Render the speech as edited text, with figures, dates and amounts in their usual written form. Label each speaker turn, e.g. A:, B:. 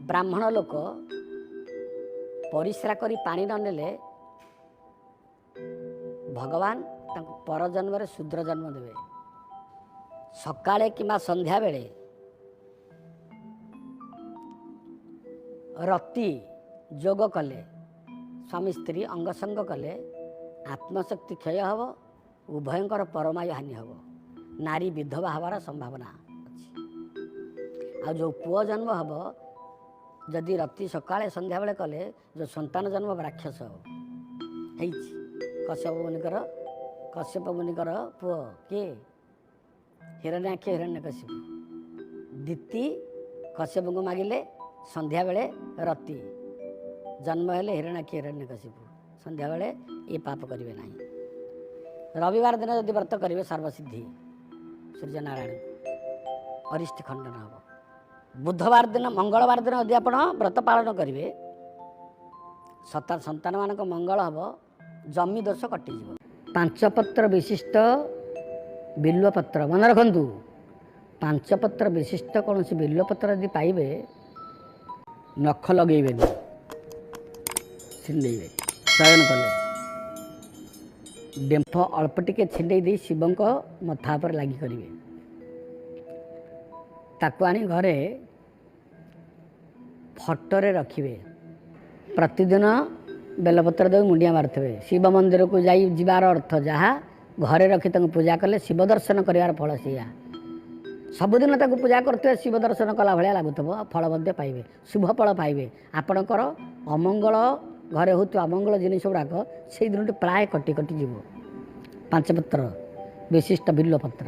A: ବ୍ରାହ୍ମଣ ଲୋକ ପରିସ୍ରା କରି ପାଣି ନ ନେଲେ ଭଗବାନ ତାଙ୍କୁ ପରଜନ୍ମରେ ଶୂଦ୍ର ଜନ୍ମ ଦେବେ। ସକାଳେ କିମ୍ବା ସନ୍ଧ୍ୟାବେଳେ ରତି ଯୋଗ କଲେ, ସ୍ୱାମୀ ସ୍ତ୍ରୀ ଅଙ୍ଗସଙ୍ଗ କଲେ ଆତ୍ମଶକ୍ତି କ୍ଷୟ ହେବ, ଉଭୟଙ୍କର ପରମାୟୁ ହାନି ହେବ, ନାରୀ ବିଧବା ହେବାର ସମ୍ଭାବନା ଅଛି। ଆଉ ଯେଉଁ ପୁଅ ଜନ୍ମ ହେବ, ଯଦି ରତି ସକାଳେ ସନ୍ଧ୍ୟାବେଳେ କଲେ ଯେଉଁ ସନ୍ତାନ ଜନ୍ମ ରାକ୍ଷସ ହେବ। ହେଇଛି କଶ୍ୟପ ମୁନିଙ୍କର, କଶ୍ୟପ ମୁନିଙ୍କର ପୁଅ କିଏ? ହିରଣ୍ୟାକ୍ଷ, ହିରଣ୍ୟକଶିପୁ। ଦିତି କଶ୍ୟପଙ୍କୁ ମାଗିଲେ ସନ୍ଧ୍ୟାବେଳେ ରତି, ଜନ୍ମ ହେଲେ ହିରଣ୍ୟାକ୍ଷ ହିରଣ୍ୟକଶିପୁ। ସନ୍ଧ୍ୟାବେଳେ ଏ ପାପ କରିବେ ନାହିଁ। ରବିବାର ଦିନ ଯଦି ବ୍ରତ କରିବେ ସର୍ବସିଦ୍ଧି, ସୂର୍ଯ୍ୟନାରାୟଣ ଅରିଷ୍ଟ ଖଣ୍ଡନ ହେବ। ବୁଧବାର ଦିନ, ମଙ୍ଗଳବାର ଦିନ ଯଦି ଆପଣ ବ୍ରତ ପାଳନ କରିବେ, ସନ୍ତାନମାନଙ୍କ ମଙ୍ଗଳ ହେବ, ଜମି ଦୋଷ କଟିଯିବ। ପାଞ୍ଚପତ୍ର ବିଶିଷ୍ଟ ବିଲ୍ୱପତ୍ର, ମନେ ରଖନ୍ତୁ, ପାଞ୍ଚପତ୍ର ବିଶିଷ୍ଟ କୌଣସି ବିଲ୍ୱପତ୍ର ଯଦି ପାଇବେ, ନଖ ଲଗେଇବେନି, ଛିଣ୍ଡେଇବେ। ଚୟନ କଲେ ଡେମ୍ଫ ଅଳ୍ପ ଟିକେ ଛିଣ୍ଡେଇ ଦେଇ ଶିବଙ୍କ ମଥା ଉପରେ ଲାଗି କରିବେ। ତାକୁ ଆଣି ଘରେ ଫଟୋରେ ରଖିବେ। ପ୍ରତିଦିନ ବେଲପତ୍ର ଦେଇ ମୁଣ୍ଡିଆ ମାରୁଥିବେ। ଶିବ ମନ୍ଦିରକୁ ଯାଇ ଯିବାର ଅର୍ଥ ଯାହା, ଘରେ ରଖି ତାଙ୍କୁ ପୂଜା କଲେ ଶିବ ଦର୍ଶନ କରିବାର ଫଳ ସେଇଆ। ସବୁଦିନ ତାକୁ ପୂଜା କରୁଥିବେ, ଶିବ ଦର୍ଶନ କଲା ଭଳିଆ ଲାଗୁଥିବ, ଆଉ ଫଳ ମଧ୍ୟ ପାଇବେ, ଶୁଭ ଫଳ ପାଇବେ। ଆପଣଙ୍କର ଅମଙ୍ଗଳ ଘରେ ହେଉଥିବା ଅମଙ୍ଗଳ ଜିନିଷ ଗୁଡ଼ାକ ସେଇ ଦିନଠୁ ପ୍ରାୟ କଟି କଟି ଯିବ। ପାଞ୍ଚପତ୍ର ବିଶିଷ୍ଟ ବିଲ୍ୱପତ୍ର।